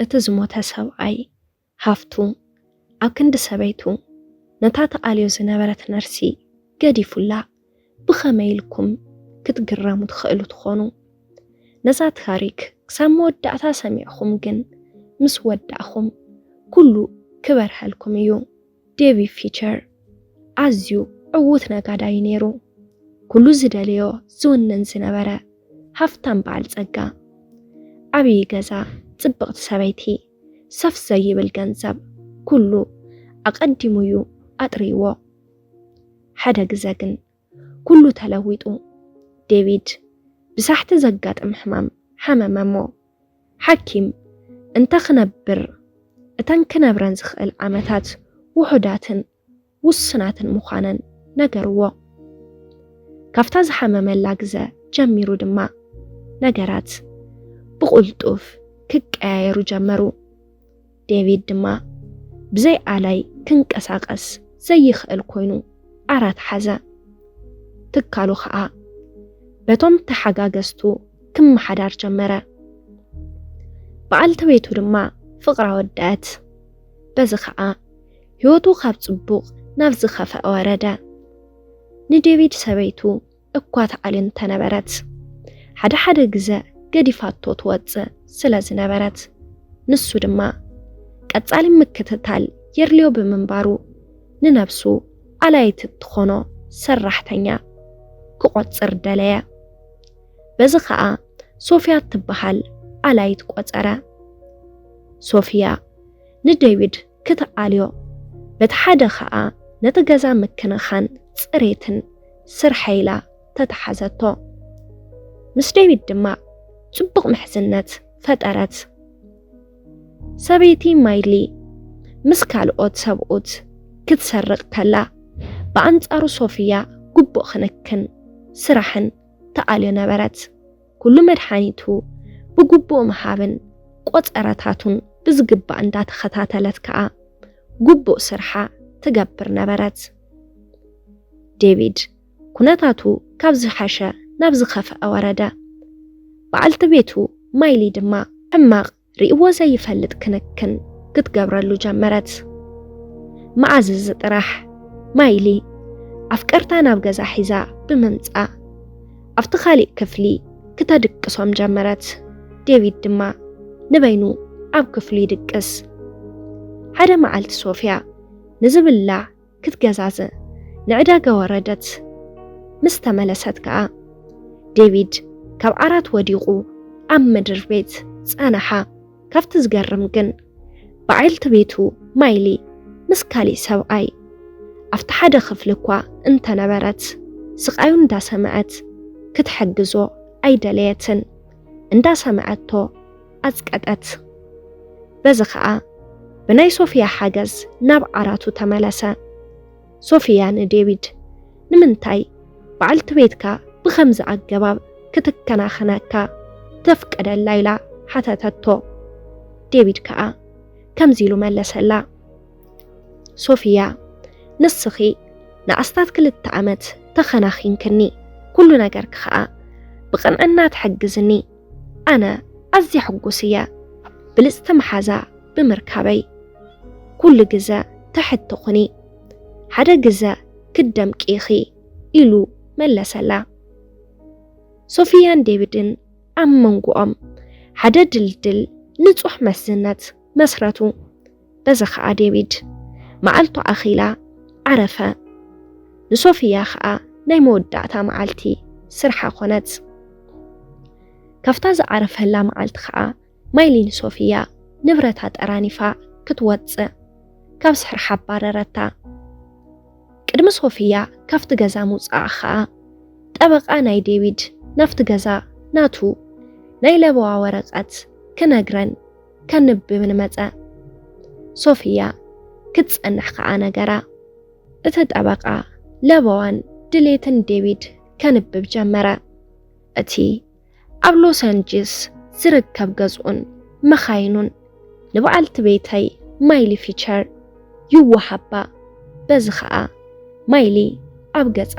እቲ ዝሞተ ሰብኣይ ሃፍቱ ኣብ ክንዲ ሰበይቱ ነታ ተኣልዮ ዝነበረት ነርሲ ገዲፉላ። ብኸመይ ኢልኩም ክትግረሙ ትኽእሉ ትኾኑ? ነዛ ታሪክ ክሳብ መወዳእታ ሰሚዕኹም ግን ምስ ወዳእኹም ኩሉ ክበርሀልኩም እዩ። ዴቪድ ፊቸር ኣዝዩ ዕዉት ነጋዳይ ነይሩ። ኩሉ ዝደለዮ ዝውንን ዝነበረ ሃፍታም በዓል ጸጋ፣ ዓብዪ ገዛ፣ ጽብቕቲ ሰበይቲ፣ ሰፍ ዘይብል ገንዘብ፣ ኩሉ ኣቐዲሙ እዩ ኣጥርይዎ። ሓደ ግዘ ግን ኩሉ ተለዊጡ። ዴቪድ ብሳሕቲ ዘጋጥም ሕማም ሓመመ እሞ ሓኪም እንተ ክነብር እተን ክነብረን ዝኽእል ዓመታት ውሑዳትን ውሱናትን ምዃነን ነገርዎ። ካብታ ዝሓመመላ ግዘ ጀሚሩ ድማ ነገራት ብቕልጡፍ ክቀያየሩ ጀመሩ። ዴቪድ ድማ ብዘይ ኣላይ ክንቀሳቐስ ዘይኽእል ኮይኑ ዓራት ሓዘ። ትካሉ ኸኣ በቶም ተሓጋገዝቱ ክመሓዳር ጀመረ። በዓልቲ ቤቱ ድማ ፍቕራ ወደአት። በዚ ኸኣ ህይወቱ ካብ ጽቡቕ ናብ ዝኸፍአ ወረደ። ንዴቪድ ሰበይቱ እኳ ተኣልዮ እንተነበረት፣ ሓደ ሓደ ግዘ ገዲፋቶ ትወጽእ ስለ ዝነበረት፣ ንሱ ድማ ቀጻሊ ምክትታል የድልዮ ብምንባሩ፣ ንነብሱ ኣላይት እትኾኖ ሰራሕተኛ ክቖጽር ደለየ። በዚ ኸኣ ሶፊያ እትበሃል ኣላይት ቆጸረ። ሶፊያ ንዴቪድ ክትኣልዮ፣ በቲ ሓደ ኸኣ ነቲ ገዛ ምክንኻን ጽሬትን ስርሐ ኢላ ተተሓዘቶ። ምስ ዴቪድ ድማ ጽቡቕ ምሕዝነት ፈጠረት። ሰበይቲ ማይሊ ምስ ካልኦት ሰብኡት ክትሰርቕ ከላ፣ ብኣንጻሩ ሶፊያ ግቡእ ክንክን ስራሕን ተኣልዮ ነበረት። ኩሉ መድሓኒቱ ብግቡእ ምሃብን ቆጸረታቱን ብዝግባእ እንዳተኸታተለት ከኣ ግቡእ ስርሓ ትገብር ነበረት። ዴቪድ ኩነታቱ ካብ ዝሓሸ ናብ ዝኸፍአ ወረደ። በዓልቲ ቤቱ ማይሊ ድማ ሕማቕ ርእይዎ ዘይፈልጥ ክንክን ክትገብረሉ ጀመረት። መዓዝ እዚ ጥራሕ ማይሊ ኣፍቀርታ ናብ ገዛ ሒዛ ብምምጻእ ኣብቲ ካሊእ ክፍሊ ክተድቅሶም ጀመረት። ዴቪድ ድማ ንበይኑ ኣብ ክፍሉ ይድቅስ። ሓደ መዓልቲ ሶፊያ ንዝብላዕ ክትገዛዝእ ንዕዳጋ ወረደት። ምስ ተመለሰት ከኣ ዴቪድ ካብ ዓራት ወዲቑ ኣብ ምድር ቤት ጸነሓ። ካብቲ ዝገርም ግን በዓልቲ ቤቱ ማይሊ ምስ ካሊእ ሰብኣይ ኣብቲ ሓደ ክፍሊ እኳ እንተነበረት፣ ስቓዩ እንዳሰምዐት ክትሕግዞ ኣይደለየትን። እንዳሰምዐቶ ኣጽቀጠት። በዚ ኸኣ ብናይ ሶፊያ ሓገዝ ናብ ዓራቱ ተመለሰ። ሶፊያ ንዴቪድ፣ "ንምንታይ በዓልቲ ቤትካ ብኸምዚ ኣገባብ ክትከናኸነካ ተፍቅደላ?" ኢላ ሓተተቶ። ዴቪድ ከኣ ከምዚ ኢሉ መለሰላ፣ "ሶፊያ፣ ንስኺ ንኣስታት ክልተ ዓመት ተኸናኺንክኒ፣ ኩሉ ነገርኪ ኸኣ ብቕንዕና ትሕግዝኒ። ኣነ ኣዝየ ሕጉስ እየ ብልጽቲ መሓዛ ብምርካበይ። ኩሉ ግዘ ትሕቲ ኩኒ፣ ሓደ ግዘ ክትደምቂ ኢኺ" ኢሉ መለሰላ። ሶፊያን ዴቪድን ኣብ መንጎኦም ሓደ ድልድል ንጹሕ መስነት መስረቱ። በዚ ኸኣ ዴቪድ መዓልቱ ኣኺላ ዓረፈ። ንሶፊያ ኸኣ ናይ መወዳእታ መዓልቲ ስርሓ ኾነት። ካብታ ዝዓረፈላ መዓልቲ ኸኣ ማይሊ ንሶፊያ ንብረታ ጠራኒፋ ክትወጽእ ካብ ስርሓ ኣባረረታ። ቅድሚ ሶፊያ ካብቲ ገዛ ምውጻኣ ኸኣ ጠበቓ ናይ ዴቪድ ናብቲ ገዛ ናቱ ናይ ለበዋ ወረቐት ክነግረን ከንብብን መጸ። ሶፊያ ክትጸንሕ ከኣ ነገራ። እቲ ጠበቓ ለበዋን ድሌትን ዴቪድ ከንብብ ጀመረ። እቲ ኣብ ሎስ ኣንጀለስ ዝርከብ ገዝኡን መኻይኑን ንበዓልቲ ቤተይ ማይሊ ፊቸር ይወሃባ። በዚ ኸኣ ማይሊ ኣብ ገጻ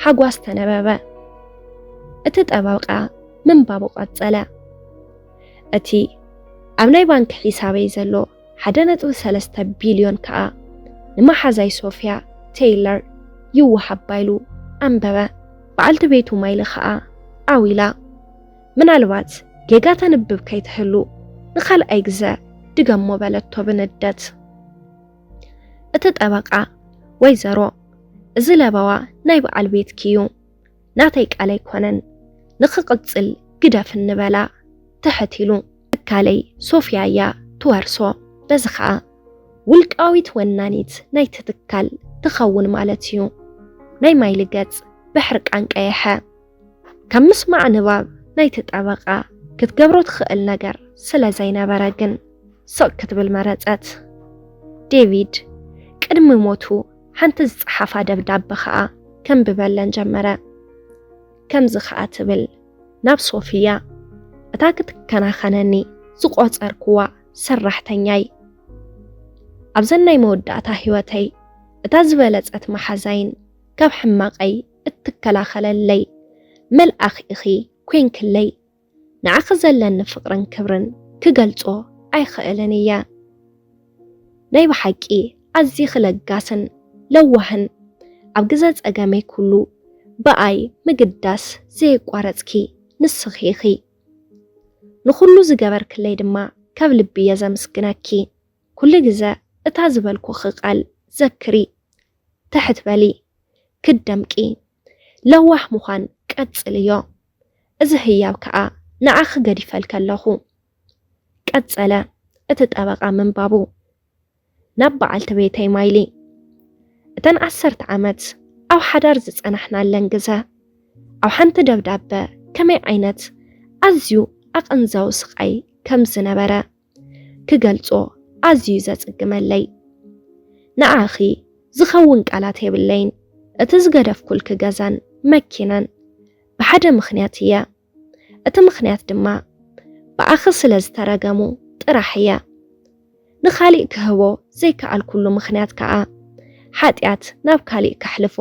ሓጓስ ተነበበ። እቲ ጠበቓ ምንባቡ ቀጸለ። እቲ ኣብ ናይ ባንክ ሒሳበይ ዘሎ ሓደ ነጥቢ ሰለስተ ቢልዮን ከኣ ንመሓዛይ ሶፊያ ቴይለር ይወሃባ ኢሉ ኣንበበ። በዓልቲ ቤቱ ማይሊ ከኣ ዓው ኢላ። ምናልባት ጌጋ ተንብብ ከይትህሉ ንኻልኣይ ግዘ ድገሞ በለቶ ብንደት። እቲ ጠበቓ፣ ወይዘሮ፣ እዚ ለበዋ ናይ በዓል ቤትኪ እዩ፣ ናተይ ቃል ኣይኮነን፣ ንኽቕጽል ግደፍኒ በላ ትሕት ኢሉ። ትካለይ ሶፊያ እያ ትወርሶ፣ በዚ ኸኣ ውልቃዊት ወናኒት ናይቲ ትካል ትኸውን ማለት እዩ። ናይ ማይሊ ገጽ ብሕርቃን ቀየሐ። ካብ ምስማዕ ንባብ ናይቲ ጠበቓ ክትገብሮ ትኽእል ነገር ስለ ዘይነበረ ግን ስቕ ክትብል መረጸት። ዴቪድ ቅድሚ ሞቱ ሓንቲ ዝጸሓፋ ደብዳበ ኸኣ ከንብበለን ጀመረ። ከምዚ ኸኣ ትብል ናብ ሶፊያ፣ እታ ክትከናኸነኒ ዝቖጸርክዋ ሰራሕተኛይ፣ ኣብዘን ናይ መወዳእታ ህይወተይ እታ ዝበለጸት መሓዛይን ካብ ሕማቐይ እትከላኸለለይ መልኣኽ ኢኺ ኮንክለይ። ንዓኺ ዘለኒ ፍቕርን ክብርን ክገልጾ ኣይኽእልን እየ። ናይ ብሓቂ ኣዚኺ ለጋስን ለዋህን፣ ኣብ ግዘ ጸገመይ ኩሉ ብኣይ ምግዳስ ዘየቋረጽኪ ንስኺ ኢኺ። ንኹሉ ዝገበርክለይ ድማ ካብ ልቢ እየ ዘምስግነኪ። ኩሉ ግዘ እታ ዝበልኩኺ ቃል ዘክሪ። ትሕት በሊ፣ ክትደምቂ። ለዋህ ምዃን ቀጽልዮ። እዚ ህያብ ከኣ ንዓኺ ገዲፈልኪ ኣለኹ። ቀጸለ እቲ ጠበቓ ምንባቡ። ናብ በዓልቲ ቤተይ ማይሊ። እተን ዓሰርተ ዓመት ኣብ ሓዳር ዝጸናሕናለን ግዘ፣ ኣብ ሓንቲ ደብዳበ ከመይ ዓይነት ኣዝዩ ኣቐንዛዊ ስቓይ ከም ዝነበረ ክገልጾ ኣዝዩ ዘጽግመለይ። ንዓኺ ዝኸውን ቃላት የብለይን። እቲ ዝገደፍኩልኪ ገዛን መኪናን ብሓደ ምኽንያት እየ። እቲ ምኽንያት ድማ ብኣኺ ስለ ዝተረገሙ ጥራሕ እየ። ንኻሊእ ክህቦ ዘይከኣልኩሉ ምኽንያት ከኣ ሓጢኣት ናብ ካሊእ ከሕልፎ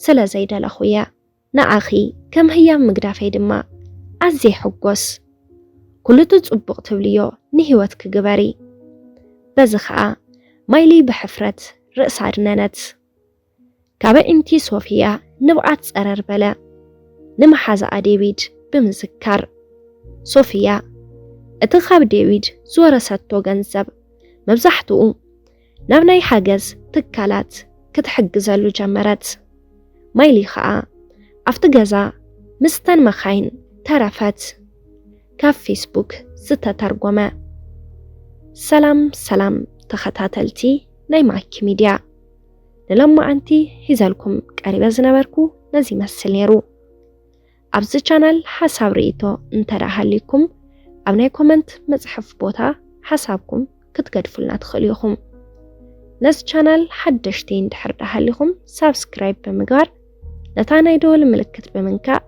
ስለ ዘይደለኹ እየ። ንዓኺ ከም ህያብ ምግዳፈይ ድማ ኣዝየ ይሕጎስ። ኩሉ እቲ ጽቡቕ ትብልዮ ንህይወትኪ ግበሪ። በዚ ኸኣ ማይሊ ብሕፍረት ርእሳ ኣድነነት። ካብ ኣዒንቲ ሶፊያ ንብዓት ጸረር በለ። ንመሓዛኣ ዴቪድ ብምዝካር። ሶፊያ እቲ ካብ ዴቪድ ዝወረሰቶ ገንዘብ መብዛሕትኡ ናብ ናይ ሓገዝ ትካላት ክትሕግዘሉ ጀመረት። ማይሊ ኸኣ ኣብቲ ገዛ ምስተን መኻይን ተረፈት። ካብ ፌስቡክ ዝተተርጎመ። ሰላም ሰላም ተኸታተልቲ ናይ ማኪ ሚድያ፣ ንሎማዓንቲ ሒዘልኩም ቀሪበ ዝነበርኩ ነዚ ይመስል ነይሩ። ኣብዚ ቻናል ሓሳብ ርእይቶ እንተ ደኣ ሃልይኩም ኣብ ናይ ኮመንት መጽሐፍ ቦታ ሓሳብኩም ክትገድፉልና ትኽእሉ ኢኹም። ነዚ ቻናል ሓደሽቲ እንድሕር ደኣ ሃሊኹም ሳብስክራይብ ብምግባር ነታ ናይ ደወል ምልክት ብምንካእ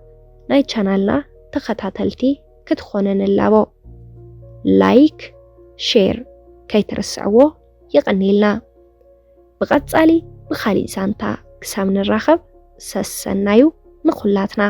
ናይ ቻናልና ተኸታተልቲ ክትኾኑ ንላቦ። ላይክ፣ ሼር ከይትርስዕዎ። የቐንየልና። ብቐጻሊ ብኻሊእ ዛንታ ክሳብ ንራኸብ ሰሰናዩ ንኹላትና።